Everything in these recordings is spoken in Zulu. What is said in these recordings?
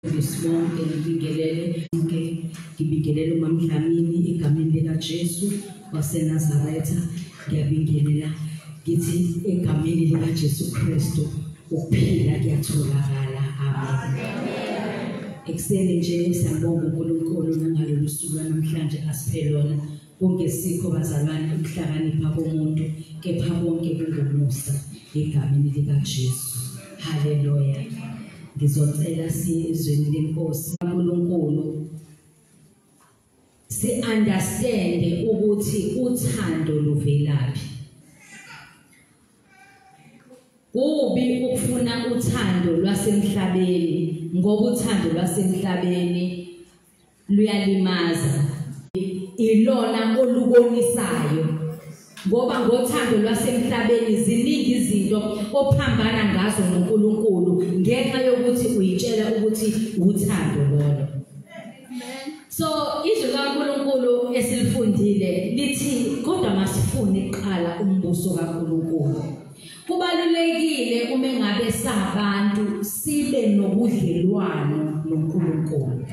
Sibonke ngibingelele bonke, ngibingelele uMamDlamini egameni likaJesu waseNazaretha. Ngiyabingelela ngithi egameni likaJesu Kristu ukuphila kuyatholakala. Amen. Ekuseni nje siyabonga uNkulunkulu nangalolu suku lwanamhlanje asiphe lona. Kungesikho bazalwane ukuhlakanipha komuntu, kepha konke kungomusa egameni likaJesu. Haleluya. Ngizocela siye ezweni lenkosi uNkulunkulu, si understand ukuthi uthando luvelaphi. Kubi ukufuna uthando lwasemhlabeni, ngoba uthando lwasemhlabeni luyalimaza. Ilona olubonisayo, ngoba ngothando lwasemhlabeni ziningi izinto ophambana ngazo noNkulunkulu ngenxa yokuthi uyitshela ukuthi uthando lolo. So izwi kaNkulunkulu esilifundile lithi kodwa masifune kuqala umbuso kaNkulunkulu. Kubalulekile uma ngabe sabantu sibe nobudlelwano noNkulunkulu.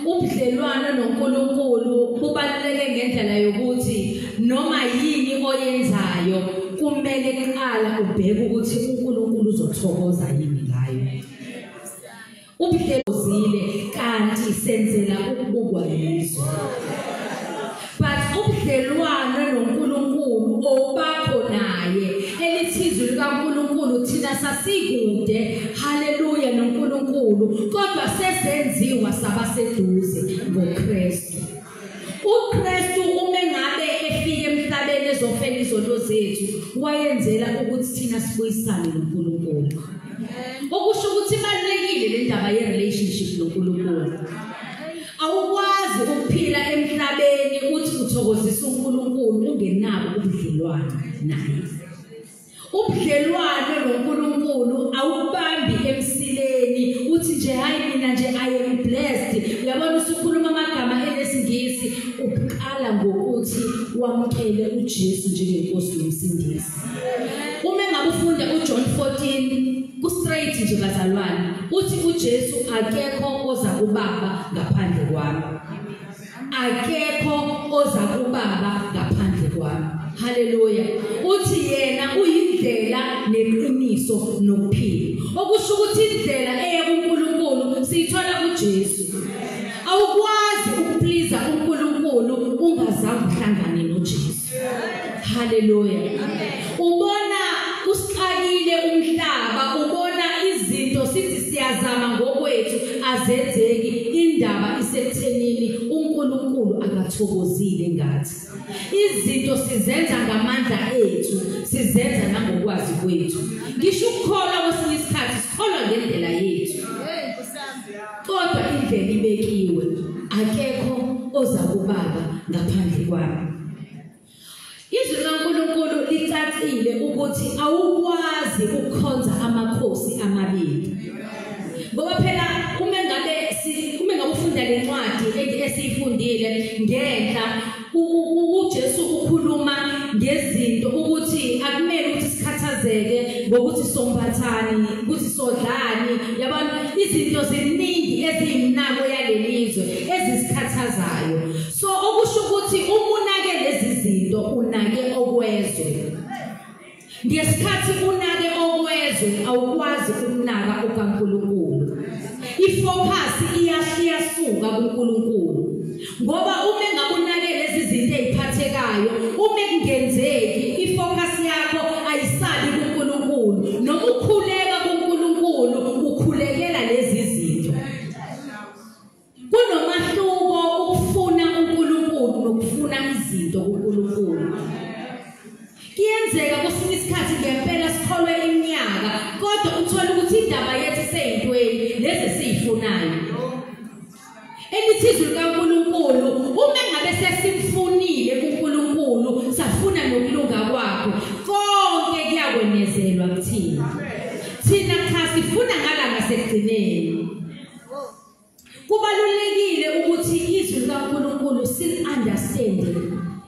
Ubudlelwano noNkulunkulu bubaluleke ngendlela yokuthi noma yini oyenzayo kumele kuqala ubheke ukuthi uNkulunkulu uzothokoza yini ngayo. Ubudlelozile kanti senzela ukubukwa yizwe. But ubudlelwano noNkulunkulu obakho naye, elithizwe likaNkulunkulu, thina sasikude, haleluya, noNkulunkulu, kodwa sesenziwa sabaseduze ngoKristu. uKristu uma ngabe efika emhlabeni ezofela izono zethu, wayenzela ukuthi thina sibuyisane noNkulunkulu. Okusho ukuthi ibalulekile le ndaba ye-relationship noNkulunkulu. Awukwazi ukuphila emhlabeni uthi uthokozisa uNkulunkulu ungenabo ubudlelwano naye. Ubudlelwano noNkulunkulu awubambi emsileni uthi nje hayi mina nje I am blessed. Uyabona usukhuluma amagama elesingisi, uqala ngokuthi wamkele uJesu njengenkosi nomsindisi. Uma ngabe ufunda uJohn 14 ku straight nje bazalwane, uthi uJesu akekho oza kubaba ngaphandle kwami. Akekho oza kubaba ngaphandle kwami. Haleluya. Uthi yena uyindlela neqiniso nokuphila. Okusho ukuthi indlela eya kuNkulunkulu siyithola kuJesu. Awukwazi ukuplease uNkulunkulu ungazange uhlangane noJesu. Haleluya. Ubona usixakile umhlaba, ubona izinto sithi siyazama ngokwethu azenzeki, indaba isekuthenini uNkulunkulu akathokozile ngathi. Izinto sizenza ngamandla ethu, sizenza nangokwazi kwethu. Ngisho ukukholwa kwesinye isikhathi sikholwa ngendlela yethu, kodwa indlela ibekiwe. Akekho oza kubaba ngaphandle kwami. Izwi likaNkulunkulu licacile ukuthi awukwazi ukukhonza amakhosi amabili. Ngoba phela uma ngabe ufunda lencwadi esiyifundile ngenhla, uJesu ukhuluma ngezinto ukuthi akumele ukuthi sikhathazeke ngokuthi somphathani, ukuthi sodlani, yabona izinto ziningi eziyimnako yalelizwe ezisikhathazayo. So okusho ukuthi uma unake lezi zinto unake okwezwe. Ngesikhathi unake okwezwe awukwazi ukunaka okaNkulunkulu. Ifocus iyasuka kuNkulunkulu. Ngoba uma engabunake lezi zinto eziphathekayo, uma kungenzeki ifocus yakho ayisabi kuNkulunkulu. Noma ukhuleka kuNkulunkulu ukhulekela lezi zinto. Kunomahluko ukufuna uNkulunkulu nokufuna izinto kuNkulunkulu. Kuyenzeka kwesinye isikhathi ngempela sikholwe iminyaka, kodwa uthola ukuthi indaba yethu iseyintweni lezi esiyifunayo. Elithizwe likaNkulunkulu, uma ngabe sesimfunile kuNkulunkulu, safuna nokulunga kwakhe, konke kuyakwenezelwa kuthina. Thina cha sifuna ngala ngasekugcineni. Kubalulekile ukuthi izwi likaNkulunkulu sil-understand,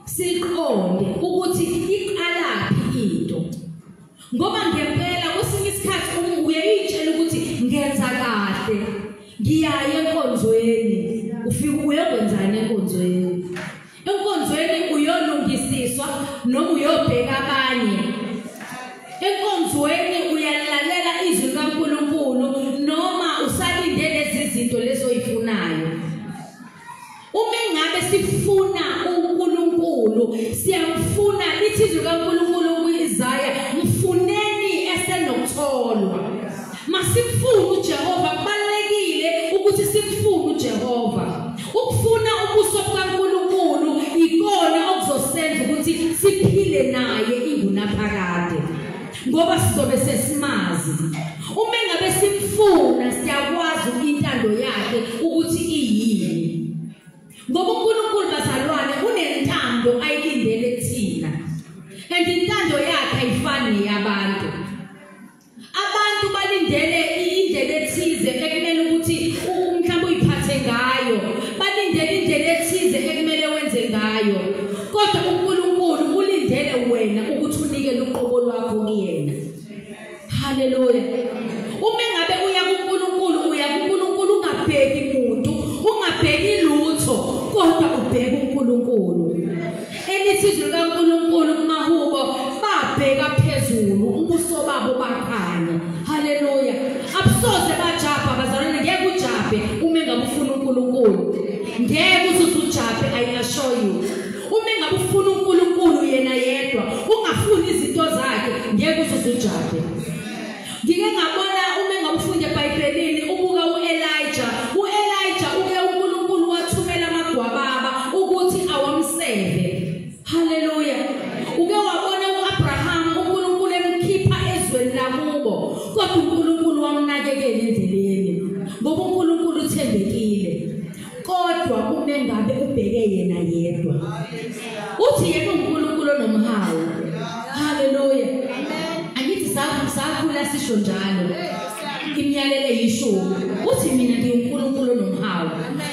siqonde ukuthi iqalaphi into. Ngoba ngempela kwesinye isikhathi uyayitshela ukuthi ngenza kahle, Ngiyaya enkonzweni, ufika uyokwenzani enkonzweni? Enkonzweni uyolungisiswa noma uyobheka abanye. Enkonzweni uyalalela izwi likaNkulunkulu noma usalinde lezi zinto lezo oyifunayo. Uma ngabe sifuna uNkulunkulu, siyamfuna. Lithi izwi likaNkulunkulu kuIsaya, mfuneni esenokutholwa. Masifune uJehova. Kubalekile ukuthi simfune uJehova. Ukufuna ubuso bukaNkulunkulu ikona okuzosenza ukuthi siphile naye ingunaphakade, ngoba sizobe sesimazi. Uma ngabe simfuna siyakwazi intando yakhe ukuthi iyini, ngoba uNkulunkulu bazalwane unentando ayilindele kuthina, and intando yakhe ayifani neyabantu. Abantu balindele indlela ethize ekumele ukuthi mhlawumbe uyiphathe ngayo, balindele indlela ethize ekumele wenze ngayo, kodwa uNkulunkulu ulindele wena ukuthi unikele uqobo lwakho kuyena. Haleluya. Uma ngabe uya kuNkulunkulu, uya kuNkulunkulu ungabheki umuntu, ungabheki lutho, kodwa ubheka uNkulunkulu. Elithi izwi likaNkulunkulu kumahubo, babheka phezulu, ubuso babo bakhanya. Haleluya. Abusoze bajabha bazalwane, ngeke ujabhe uma engabe ufuna uNkulunkulu. Ngeke usujabhe, I assure you. Uma engabe ufuna uNkulunkulu yena yedwa, ungafuni izinto zakhe, ngeke usujabhe. Ngike ngabona uma engabe ufunda eBhayibhelini ubuka uElijah. UElijah uke uNkulunkulu wathumela amagwababa ukuthi awamseve. Haleluya. Uke wabona uAbraham uNkulunkulu emkhipha ezweni lakubo, kodwa uNkulunkulu wamnakekela endleleni, ngoba uNkulunkulu uthembekile. Kodwa uma ngabe ubheke yena yedwa, uthi yena uNkulunkulu onomhawu. Haleluya. Angithi sakhula sisho njalo imiyalelo eyishumi, uthi mina ngiwuNkulunkulu onomhawu.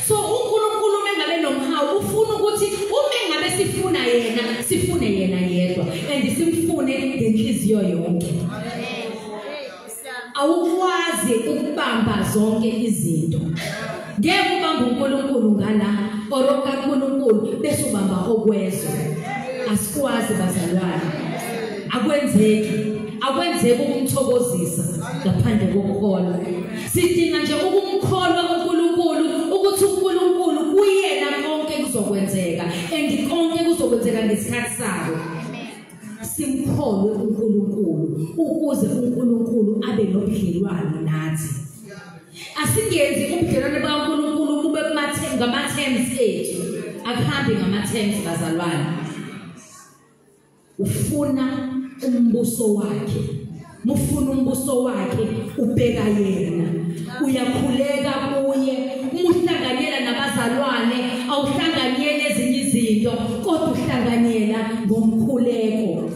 So uNkulunkulu uma ngabe nomhawu ufuna ukuthi uma ngabe sifuna yena, sifune yena yedwa, and simfune ngenhliziyo yonke. Awukwazi ukubamba zonke izinto. Ngeke ubambe uNkulunkulu ngala or kaNkulunkulu bese ubamba okwezwe. Asikwazi bazalwane, akwenzeki. Akwenzeki ukumthokozisa ngaphandle kokukholwa. Sidinga nje ukumkholwa uNkulunkulu, ukuthi uNkulunkulu kuyena konke kuzokwenzeka, and konke kuzokwenzeka ngesikhathi sabo. Simkholwe uNkulunkulu ukuze uNkulunkulu abe nobudlelwano nathi. Asingenzi ubudlelwano bukaNkulunkulu kube ngama-terms ethu. Akuhambi ngama-terms bazalwane. Ufuna umbuso wakhe, mufuna umbuso wakhe, ubheka yena, uyakhuleka kuye, umuhlanganyela nabazalwane, awuhlanganyeli ezinye izinto, kodwa uhlanganyela ngomkhuleko,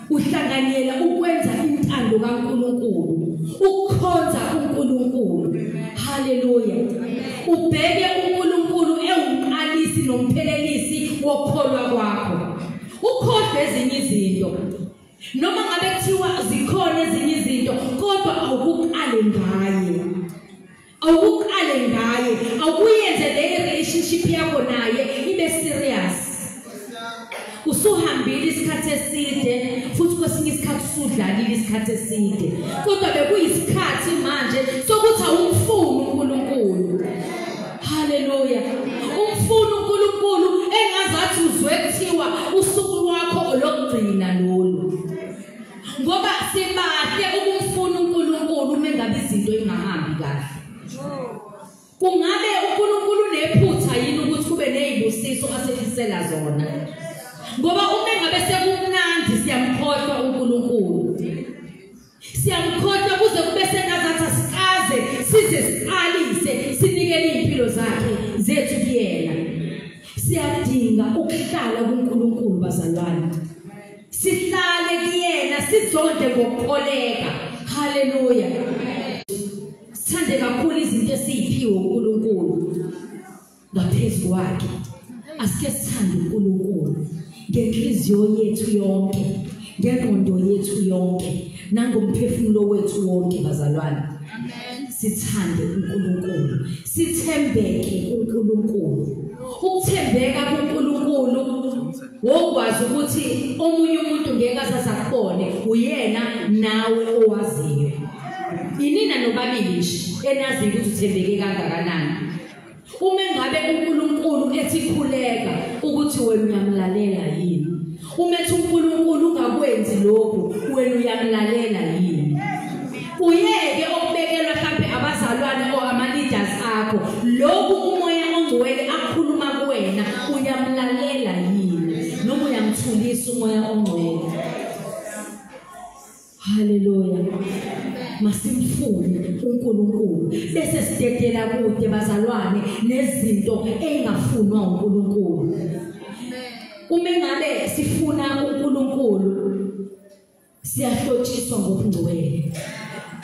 uhlanganyela ukwenza intando kaNkulunkulu, ukukhonza uNkulunkulu. Haleluya. Ubheke uNkulunkulu ewumqalisi nomphelelisi wokukholwa kwakho. Ukhohlwe ezinye izinto, noma ngabe kuthiwa zikhona ezinye izinto, kodwa awukuqale ngaye, awukuqale ngaye, awuyenze le relationship yakho naye ibe serious. Usuhambile isikhathi eside, futhi kwesinye isikhathi usudlalile isikhathi eside, kodwa bekuyisikhathi manje sokuthi awumfuni uNkulunkulu. Haleluya. Umfuni uNkulunkulu engazathi uzwe kuthiwa usuku lwakho olokugcina lolu, ngoba sibahle ukumfuna uNkulunkulu uma ngabe izinto ingahambi kahle. Kungabe uNkulunkulu unephutha yini ukuthi kube nezibusiso asehlisela zona? Ngoba uma ngabe sekumnandi siyamkhohlwa uNkulunkulu, siyamkhohlwa kuze kube sengazathi asikaze size siqalise sinikele impilo zakhe zethu kuyena. Siyadinga ukuhlala kuNkulunkulu bazalwane, sihlale kuyena, sizonde ngokukholeka. Haleluya. Sithande kakhulu izinto esiyiphiwe uNkulunkulu ngaphezu kwakhe. Asike sithande uNkulunkulu ngenhliziyo yethu yonke, ngengqondo yethu yonke, nangomphefumulo wethu wonke bazalwane. Amen. Sithande uNkulunkulu, sithembeke kuNkulunkulu. Ukuthembeka kuNkulunkulu wokwazi ukuthi omunye umuntu ngeke azakubone, uyena nawe owaziyo. Inina nobabili nje enazi ukuthi uthembeke kangakanani. Uma ngabe uNkulunkulu ethi khuleka ukuthi wena uyamlalela yini? Uma ethi uNkulunkulu ungakwenzi lokhu, wena uyamlalela yini? Uyeke okubekelwa mhlambe abazalwane o ama-leaders akho, lokhu uMoya oNgcwele akukhuluma kuwena uyamlalela yini noma uyamthulisa uMoya oNgcwele? Haleluya. Masimfune uNkulunkulu bese sidedela kude bazalwane nezinto engafunwa uNkulunkulu. Uma ngabe sifuna uNkulunkulu siyahlotshiswa ngokungcwele.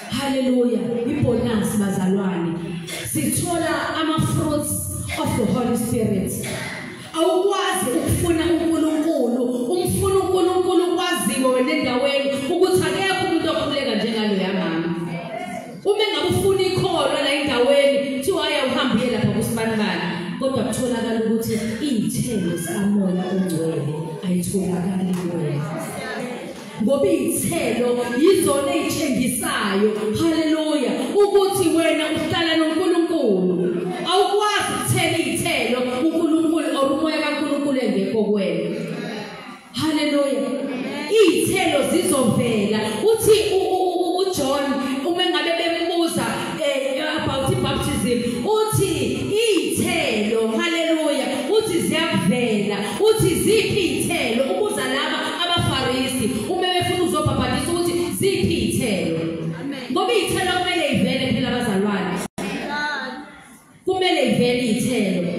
Haleluya. Ibonus bazalwane, sithola ama fruits of the Holy Spirit. Awukwazi ukufuna uNkulunkulu, umfuna uNkulunkulu kwaziwe wena endaweni ukuthi akekho umuntu okhuleka njengalo yamama. Uma ngabe ufuna ikholwa la endaweni kuthiwa haya uhambe uye lapha kusibanibani, kodwa kutholakala ukuthi iy'thelo zikaMoya oNgcwele ayitholakali kuwena, ngoba iy'thelo yizona ey'tshengisayo, haleluya, ukuthi wena uhlala noNkulunkulu. Awukwazi ukuthela iy'thelo uNkulunkulu or uMoya kaNkulunkulu engekho kuwena. Haleluya. Iy'thelo zizovela. Uthi uJohn uma ngabe bembuza about ibaptism, uthi iy'thelo, haleluya, uthi ziyavela. Uthi ziphi iy'thelo? Ubuza laba abaFarisi uma befuna ukuzobhabhadisa ukuthi ziphi iy'thelo, ngoba iy'thelo kumele ivele phela bazalwane, kumele ivele iy'thelo.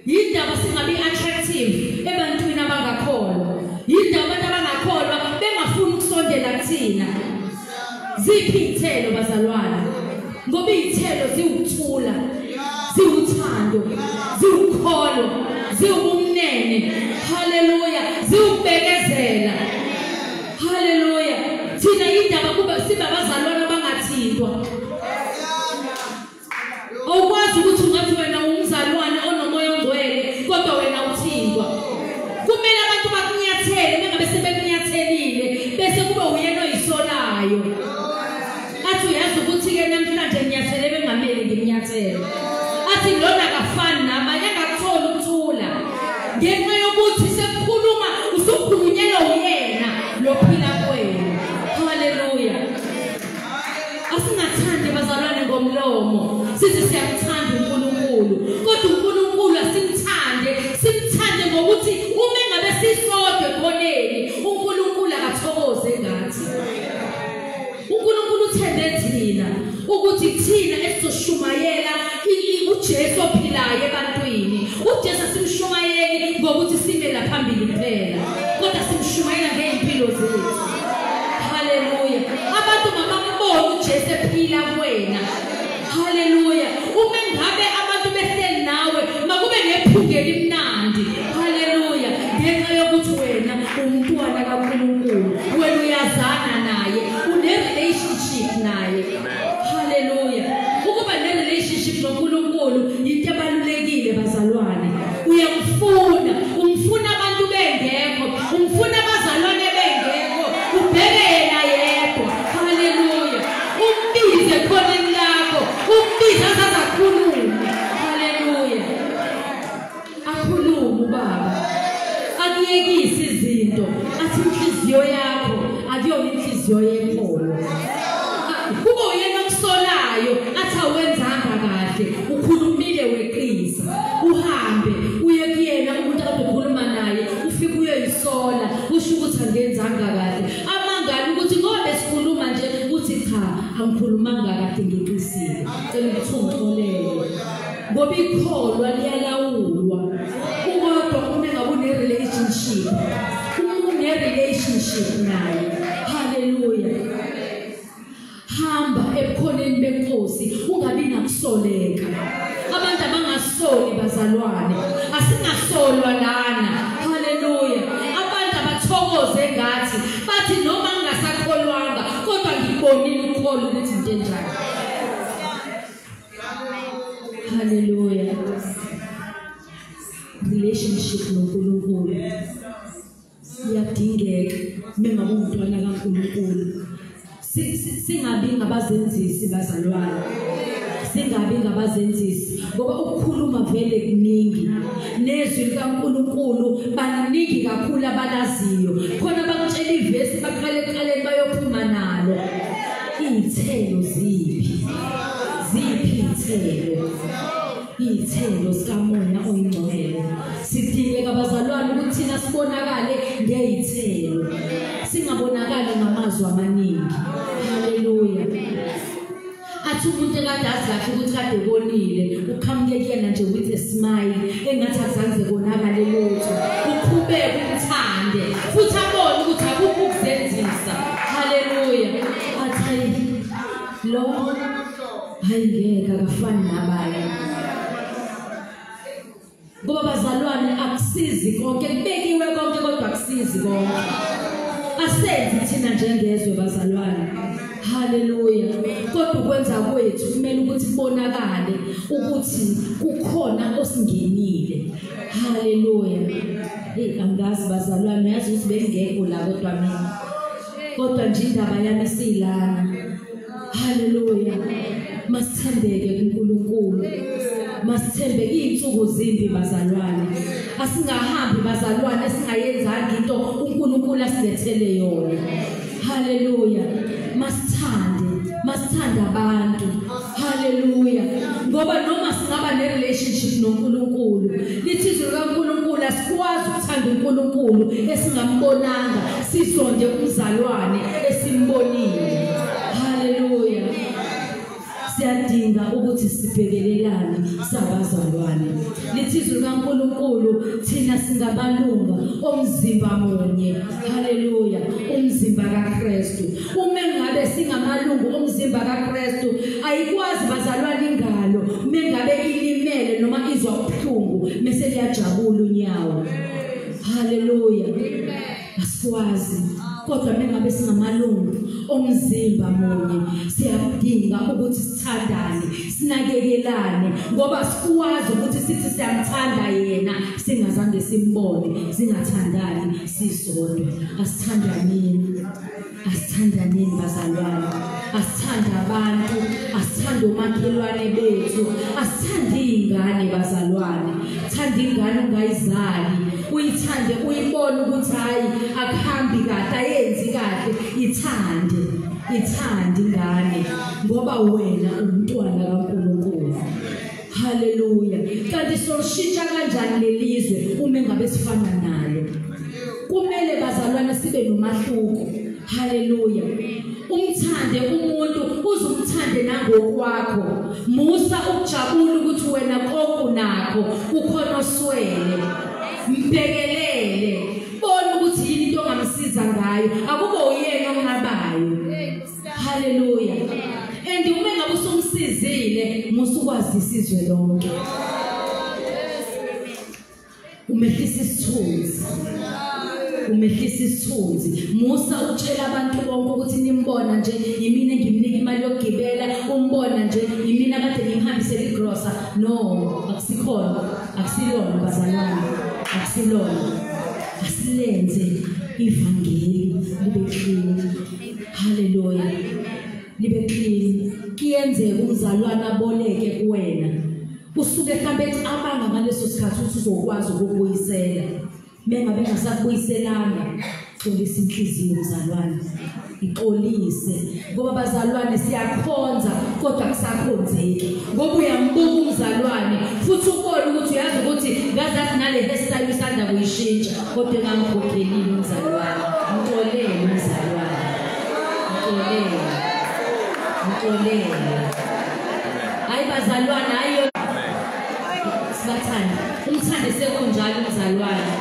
Yindaba singabi attractive ebantwini abangakholwa, yindaba abantu abangakholwa bengafuni ukusondela kuthina. Ziphi iy'thelo bazalwane? Ngoba iy'thelo ziwukuthula, ziwuthando, ziwukholo, ziwubumnene, haleluya, ziwukubekezela, haleluya. Thina indaba kuba sibabazalwane abangathintwa. Awukwazi ukuthi ungathi wena umzalwane onoMoya oNgcwele kodwa wena uthintwa. Kumele abantu bakunyathele, mengabe sebekunyathelile bese kube uyena oyisolayo. Athi uyazi ukuthi-ke namhlanje nginyathele bengamele ngimnyathele. Athi lona akafani nabanye, angakutholi ukuthula ngenxa yokuthi sekukhuluma usukhulunyelwa uyena lophila kuwena. Haleluya. Asingathandi bazalwane ngomlomo sithi siyakuthanda uNkulunkulu, kodwa uNkulunkulu asimthande, simthande ngokuthi uma ngabe sisodwa ekhoneni uNkulunkulu akathokoze ngathi. uNkulunkulu uthembe thina ukuthi thina esizoshumayela uJesu ophilayo ebantwini. uJesu asimshumayeli ngokuthi sime la phambili kuphela, kodwa simshumayela ngey'mpilo zethu. Haleluya. Abantu mabambone uJesu ephila kuwena. Haleluya. Uma ngabe abantu behleli nawe makube nephunga elimnandi. Haleluya. Ngenxa yokuthi wena umntwana kaNkulunkulu, wena uyazana naye, une-relationship naye. Haleluya. Ukuba ne-relationship noNkulunkulu yinto ebalulekile bazalwane. Uyamfuna, umfuna abantu bengekho, umfuna abazalwane bengekho, ubheke yena yedwa. Haleluya. Umbize ekhoneni lakho, umbize azakhulume. Haleluya. Akhulume ubaba, akuyekise izinto, athi inhliziyo yakho akuyona inhliziyo yekholo. Kube uyena okusolayo athi awenzanga kahle, ukhulumile weqisa, uhambe uye kuyena umuntu akade ukhuluma naye, ufike uyoyisola, usho ukuthi angenzanga kahle. Amangani ukuthi ngoba besikhuluma nje uthi cha angikhulumanga kahle, ngiqisile, cela ukuthi ungixolele. Ngoba ikholwa liyalawulwa. Ukodwa uma ngabe une-relationship, uma une-relationship naye. Haleluya. Hamba ebukhoneni benkosi ungabi nakusoleka. Abantu abangasoli bazalwane, asingasolwa lana. Haleluya. Abantu abathokoze ngathi bathi noma ngingasakholwanga kodwa ngibonile ukholo ukuthi into enjani. Hallelujah. Relationship noNkulunkulu iyadingeka mengabe umntwana kaNkulunkulu. Singabi ngabazenzisi bazalwane, singabi ngabazenzisi, ngoba ukukhuluma vele kuningi, nezwi likaNkulunkulu baningi kakhulu abalaziyo. Khona bakutshela ivesi baqale eqaleni bayophuma nalo. Iy'thelo ziphi? Ziphi iy'thelo? Iy'thelo zikaMoya oyiNgcwele. Sidingeka bazalwane ukuthi thina sibonakale ngey'thelo, singabonakali ngamazwi amaningi. Haleluya. Athi umuntu ekade azi kahle ukuthi kade konile, uqhamuke kuyena nje with a smile engathi akuzange konakale lutho. Uqhubeke umthande futhi abone ukuthi akukho ukuzenzisa. Haleluya. Athi lo hayi ngeke akafani nabanye. Ngoba bazalwane akusizi konke, kubekiwe konke kodwa akusizi konke. Asenzi thina njengezwe bazalwane. Haleluya. Kodwa ukwenza kwethu kumele ukuthi kubonakale ukuthi kukhona osingenile. Haleluya. Hey, angazi bazalwane, yazi ukuthi bengekho la kodwa mina. Kodwa nje indaba yami isilana. Haleluya. Masithembeke kuNkulunkulu. Masithembeke, iy'nsuku zimbi bazalwane. Asingahambi bazalwane singayenzanga into uNkulunkulu asilethele yona. Haleluya. Masithande, masithande abantu. Haleluya. Ngoba noma singaba ne-relationship noNkulunkulu, lithi izwi likaNkulunkulu asikwazi ukuthanda uNkulunkulu esingambonanga, sizonde umzalwane esimbonile. Haleluya. Siyadinga ukuthi sibhekelelane sabazalwane. Lithi izwi likaNkulunkulu thina singabalunga omzimba munye. Haleluya. Umzimba kaKristu. Uma ngabe singamalungu omzimba kaKristu, ayikwazi bazalwane ingalo mengabe ilimele noma izwa ubuhlungu mase liyajabula unyawo. Haleluya. Asikwazi. Kodwa mengabe singamalungu omzimba munye, siyadinga ukuthi sithandane, sinakekelane, ngoba sikwazi ukuthi sithi siyamthanda yena singazange simbone, singathandani sisodwa. Asithandaneni, asithandaneni bazalwane, asithande abantu, asithande omakhelwane bethu, asithande iy'ngane bazalwane. Thanda ingane ungayizali, uyithande, uyibone ukuthi hayi akuhambi kahle, ayenzi kahle. Ithande, ithande ingane, ngoba wena umntwana kaNkulunkulu. Haleluya. Kanti soshintsha kanjani lelizwe uma ngabe sifana nalo? Kumele bazalwane sibe nomahluko. Haleluya. Umthande umuntu, uzumthande nangokwakho. Musa ukujabula ukuthi wena konke unakho, kukhona oswele. Mbhekelele, bona ukuthi yini into ongamsiza ngayo, akube uyena ongabayo. Haleluya. And uma ngabe usumsizile, musa ukwazisa izwe lonke. Umehlisa isithunzi, umehlisa isithunzi. Musa ukutshela abantu bonke ukuthi nimbona nje yimina engimnika imali yokugibela, umbona nje yimina kade ngimhambisele igrosa. No, akusikhona, akusilona bazalwane, akusilona. Asilenze ivangeli libe clean. Haleluya. Libe clean. Kuyenzeka umzalwane aboleke kuwena, usuke mhlambe ecabanga ngaleso sikhathi ukuthi uzokwazi ukubuyisela. Mengabe engasakubuyiselanga, xolisa inhliziyo mzalwane, ixolise. Ngoba bazalwane siyakhonza kodwa kusakhonzeki, ngoba uyambuka umzalwane futhi ubone ukuthi uyazi ukuthi ngazathi nale hairstyle usanda kuyishintsha, kodwa engamkhokhelile umzalwane. Mxolele umzalwane, mxolele, mxolele. Hayi bazalwane, hayi sibathande, umthande sekunjalo umzalwane,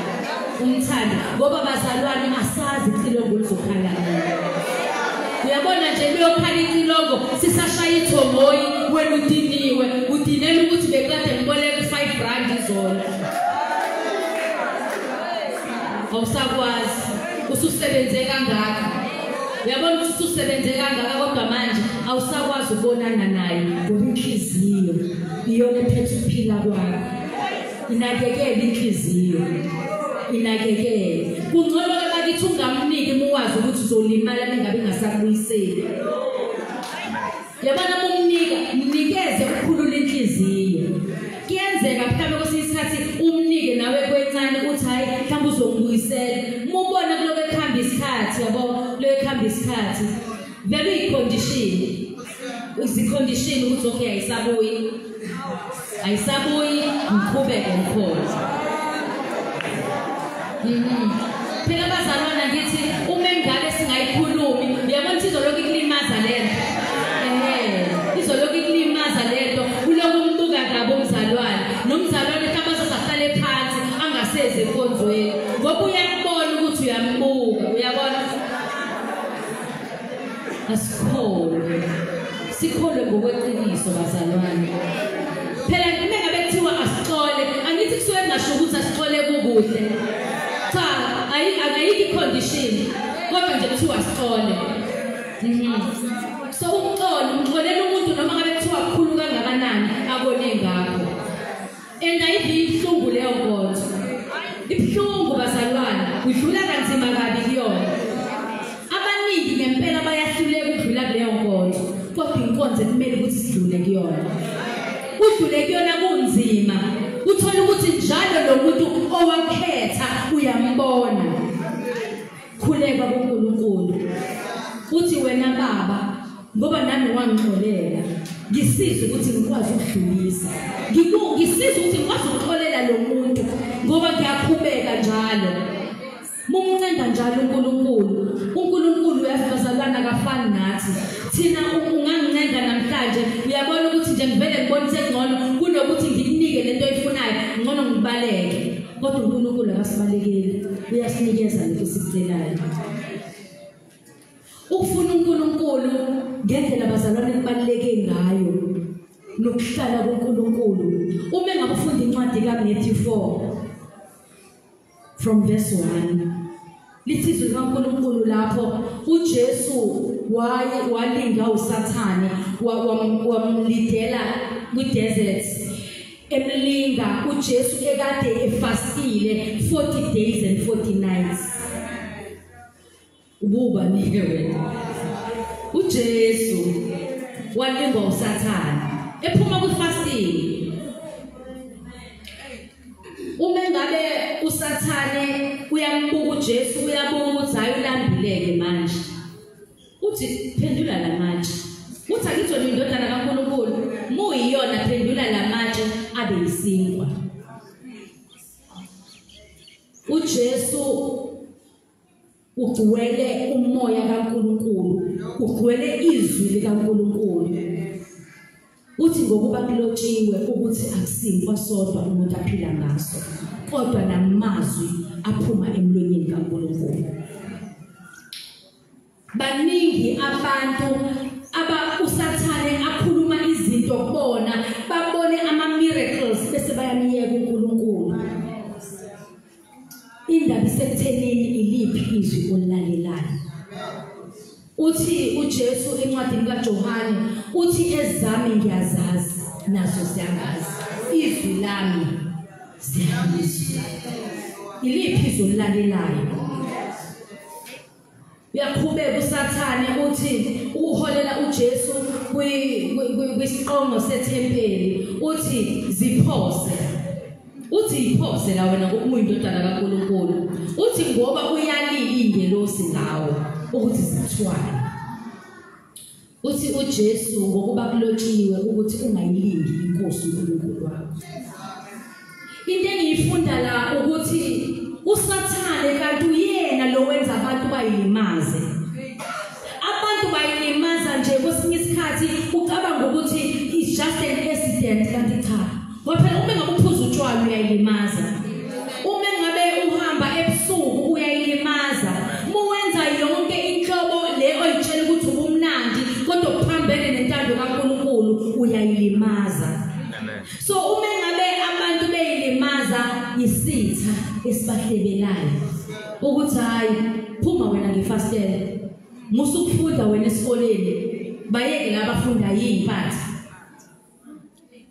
umthande. Ngoba bazalwane asazi icilongo lizokhala nini. Uyabona nje liyokhala icilongo sisashaya ithongoyi, wena udiniwe, udinela ukuthi bekade ngiboleka 5 rand izolo. Awusakwazi, ususebenze kangaka. Uyabona ukuthi ususebenze kangaka kodwa manje awusakwazi ukubonana naye ngoba inhliziyo iyona ephethe ukuphila kwakho. Inakekele inhliziyo, inakekele. Kungcono-ke bakithi ungamniki uma uwazi ukuthi uzolimala mengabe ingasakubuyiseli. Yabona uma umnika, mnikeze ukukhulula inhliziyo. Kuyenzeka mhlawumbe kwesinye isikhathi umnike nawe kwencane uthi hayi mhlawumbe uzongibuyisela. Uma ubona kuloko ekuhamba isikhathi, yabo, lokho ekuhamba isikhathi vele uyicondition, uzicondition ukuthi okay ayisabuyi, ayisabuyi, ngiqhubeke ngikhona. Phela bazalwana ngithi uma engabe singayikhulumi, uyabona ukuthi izolokhu ikulimaza lento. Izolokhu ikulimaza lento, ulokhu umbuka kabi umzalwane, nomzalwane mhlawumbe asahlale phansi angasezi enkonzweni ngoba uyakubona ukuthi uyambuka, uyabona. Asikholwe, sikholwe ngokweqiniso bazalwane. Phela uma ngabe kuthiwa asixole, angithi kusuke kungasho ukuthi asixole kukuhle. Cha, ayikho icondition, kodwa nje kuthiwa asixole. So umxolo, umxolela umuntu noma ngabe kuthiwa kukhulu kangakanani akone ngakho. And ayidli ibuhlungu leyo nkonzo. Ibuhlungu bazalwane, udlula kanzima kabi kuyona. Abaningi ngempela bayahluleka ukudlula kuleyo nkonzo, kodwa inkonzo kumele ukuthi sidlule kuyona. Udlule kuyona kunzima. Uthola ukuthi njalo lo muntu owakhetha uyambona. Khuleka kuNkulunkulu. Uthi wena baba, ngoba nami wangixolela, ngisize ukuthi ngikwazi ukudlulisa. Ngisize ukuthi ngikwazi ukuxolela lo muntu ngoba ngiyaqhubeka njalo. Mumncenda njalo uNkulunkulu. uNkulunkulu uyasibazalwana akafani nathi. Thina ungangincenda namhlanje, uyabona ukuthi nje ngivele ngibone sengcono kunokuthi ngikunike lento oyifunayo, ngcono ngibaleke. Kodwa uNkulunkulu akasibalekeli, uyasinikeza lokho esikucelayo. Ukufuna uNkulunkulu ngendlela bazalwane kubaluleke ngayo nokuhlala kuNkulunkulu. Uma engabe ufunda incwadi kaMatthew 4 from verse 1, lithi izwi likaNkulunkulu lapho uJesu walinga uSathane, wamlidela kwi-desert, emlinga uJesu ekade efastile 40 days and 40 nights. Ububa nike wena. uJesu walingwa uSathane ephuma kwi-fasting. Uma ngabe uSathane uyambuka uJesu, uyabuka ukuthi hayi ulambileke manje, uthi phendula lamatshe. Uthi akithona indodana kaNkulunkulu, muyiyona phendula lamatshe abe yisinkwa. uJesu ugcwele umoya kaNkulunkulu, ugcwele izwi likaNkulunkulu. Uthi ngokuba kulotshiwe ukuthi akusinkwa sodwa umuntu aphila ngaso, kodwa namazwi aphuma emlonyeni kaNkulunkulu. Baningi abantu aba uSathane akhuluma izinto kubona, babone ama miracles bese bayamiyeka uNkulunkulu. Indaba isekuthenini iliphi izwi olilalelayo. Uthi uJesu encwadini kaJohane, uthi ezami ngiyazazi nazo ziyangazi, izwi lami ziyalizwa. Iliphi izwi olilalelayo? Uyaqhubeka uSathane uthi uholela uJesu kwisiqongo sethempeli, uthi ziphose. Uthi iphose la wena ngoba uyindodana kaNkulunkulu. Uthi ngoba uyalile ingelosi ngawo ukuthi zithwale. Uthi uJesu ngokuba kulotshiwe ukuthi ungayilingi inkosi uNkulunkulu wakho. Into engiyifunda la ukuthi uSathane kanti uyena lo wenza abantu bayilimaze. Abantu bayilimaza nje kwesinye isikhathi ucabanga ukuthi it's just an accident, kanti cha. Ngoba phela uma ngabe uphuza utshwala uyayilimaza. Uma ngabe uhamba ebusuku uyayilimaza. Uma wenza yonke inhlobo le oyitshela ukuthi ubumnandi kodwa kuphambene nentando kaNkulunkulu uyayilimaza. So uma ngabe abantu beyilimaza isitha esibahlebelayo ukuthi hayi phuma wena ngefastela. Musukufunda wena esikoleni, bayeke labafunda yimpatha.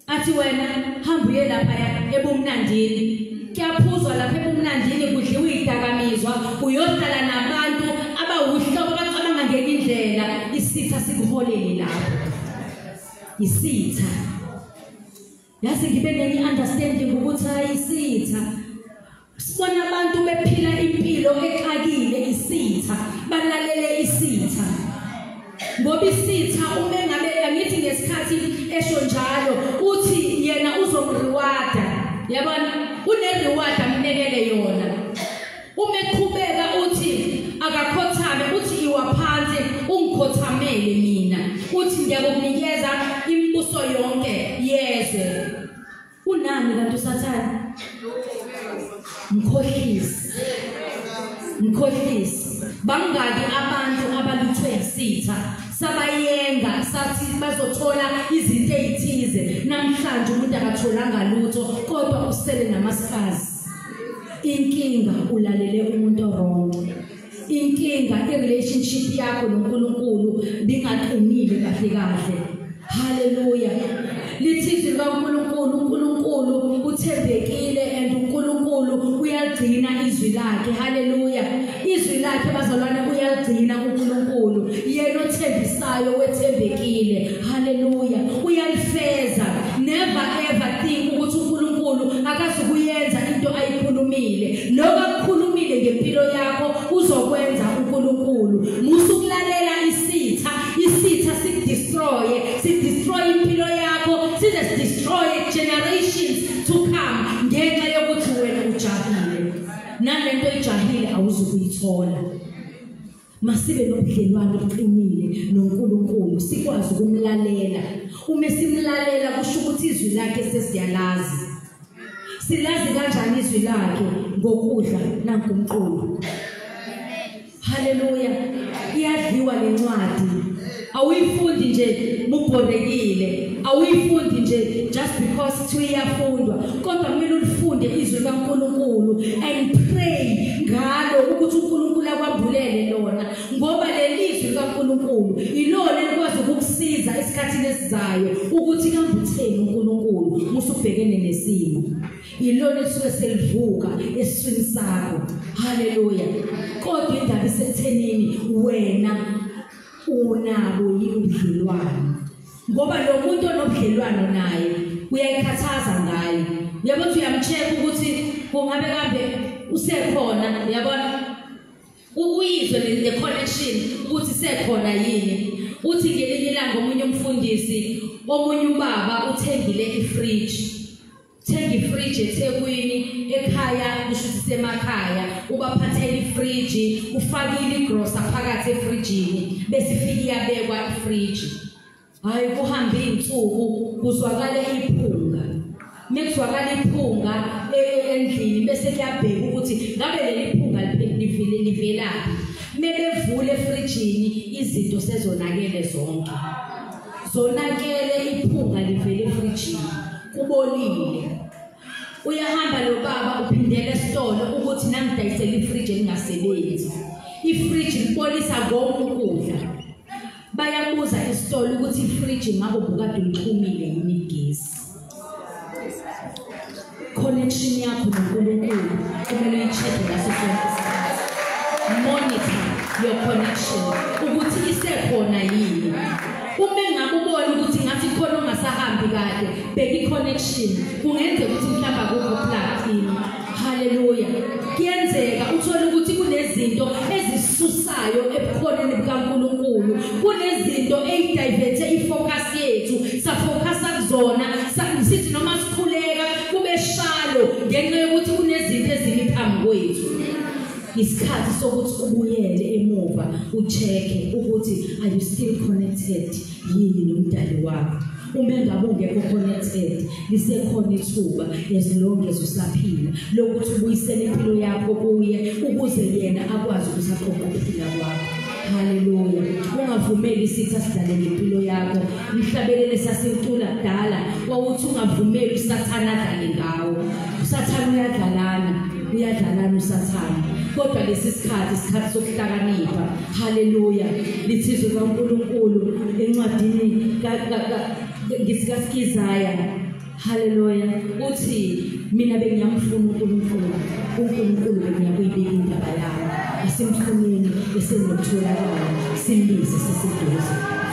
Athi wena hamba uye lapha ebumnandini. Kuyaphuzwa lapha ebumnandini, kudliwa idakamizwa, uyohlala nabantu abawuhlobo abacabanga ngenye indlela. Isitha sikuholele lapho. Isitha. Yazi ngibe nenye understanding ukuthi ayisitha. Sibona abantu bephila impilo exakile, isitha, balalele isitha. Ngoba isitha uma ngabe angithi ngesikhathi esho njalo uthi yena uzomrewarda. Yabona, une-reward amnikele yona. Uma eqhubeka uthi akakhothame, uthi iwa phansi ungikhothamele mina. Uthi ngiyakukunikeza imibuso yonke yezwe. Unani kanti uSathane? Mkhohlisi. Mkhohlisi. Bangaki abantu abaluthwe isitha, sabayenga sathi bazothola izinto ezithize. Namhlanje umuntu akatholanga lutho kodwa usele namasikazi. Inkinga ulalele umuntu wrong. Inkinga i-relationship yakho noNkulunkulu bingaqinile kahle kahle. Hallelujah. Lithi izwi likaNkulunkulu, uNkulunkulu uthembekile and uNkulunkulu uyagcina izwi lakhe. Hallelujah. Izwi lakhe bazalwane uyagcina uNkulunkulu. Yena othembisayo wethembekile. Hallelujah. Uyalifeza. Never ever think ukuthi uNkulunkulu akazukuyenza into ayikhulumile. Lokho akukhulumile ngempilo yakho uzokwenza uNkulunkulu. Musukulalela isitha, isitha sikudestroy, sidestroy impilo yakho, size destroy generations to come ngenxa yokuthi wena ujahile. Nalento ijahile awuzukuyithola. Masibe nobudlelwano obuqinile noNkulunkulu, sikwazi ukumlalela. Uma simlalela kusho ukuthi izwi lakhe sesiyalazi. Silazi kanjani izwi lakhe? Ngokudla nanku umqulu. Hallelujah. Iyadliwa lencwadi. Awuyifundi nje mubhorekile, awuyifundi nje just because kuthiwa iyafundwa, kodwa kumele ulifunde izwi likaNkulunkulu and pray ngalo ukuthi uNkulunkulu akwambulele lona, ngoba leli zwi likaNkulunkulu ilona elikwazi ukukusiza esikhathini esizayo ukuthi kambe utheni uNkulunkulu musubhekene nesimo. Ilona elisuke selivuka esiswini sakho. Hallelujah. Kodwa indaba isekuthenini wena unabo yini ubudlelwano, ngoba lo muntu onobudlelwano naye uyayikhathaza ngaye. Uyabona ukuthi uyamcheck ukuthi kungabe kambe usekhona, uyabona uyizwe le connection ukuthi sekhona yini. Uthi ngelinye ilanga omunye umfundisi, omunye ubaba uthengile ifridge. Thenga ifridge eThekwini, ekhaya kusho ukuthi semakhaya, ubaphathela ifridge, ufakile igrosa phakathi efridgini, bese ifika iyabekwa ifridge. Hayi, kuhambe insuku kuzwakale iphunga. Mekuzwakala iphunga endlini bese kuyabheka ukuthi ngabe leli phunga livelaphi. Mebevule efridgini izinto sezonakele zonke. Zonakele, iphunga livele efridgini. Kubolile. Uyahamba lo baba uphindele esitolo ukuthi nangidayisela ifridge elingasebenzi. Ifridge libolisa konke ukudla. Bayabuza esitolo ukuthi ifridge ngabe ubukade ulixhumile yini igesi. Connection yakho noNkulunkulu kumele uyi-check ngaso sonke isikhathi. Monitor your connection ukuthi isekhona yini. Uma ngabe ubona ukuthi ngathi khona ongasahambi kahle, bheka i-connection. Kungenzeka ukuthi mhlawumbe akukho plug in. Hallelujah. Kuyenzeka uthole ukuthi kunezinto ezisusayo ebukhoneni bukaNkulunkulu, kunezinto eyidiverte ifocus yethu, safocusa kuzona, sithi noma sikhuleka kube shalo ngenxa yokuthi kunezinto ezimi phambi kwethu. Isikhathi sokuthi ubuyele emuva ucheck ukuthi are you still connected yini nomdali wakho. Uma ngabe ungekho connected, lisekhona ithuba as long as usaphila lokuthi ubuyisele impilo yakho kuye ukuze yena akwazi ukuthi aqoqe ukuphila kwakho. Hallelujah. Ungavumeli isitha sidlale ngempilo yakho. Mhlabelele sasicula kudala wawuthi ungavumeli uSathana adlale ngawo. uSathana uyadlalana, Uyadlalana uSathane, kodwa lesi sikhathi isikhathi sokuhlakanipha. Haleluya. Lithizwe kaNkulunkulu encwadini kaIsaya. Haleluya. Uthi mina bengiyamfuna uNkulunkulu, uNkulunkulu bengiyakuyibika indaba yami. Asimfuneni esenokutholakala, simbize siseduze.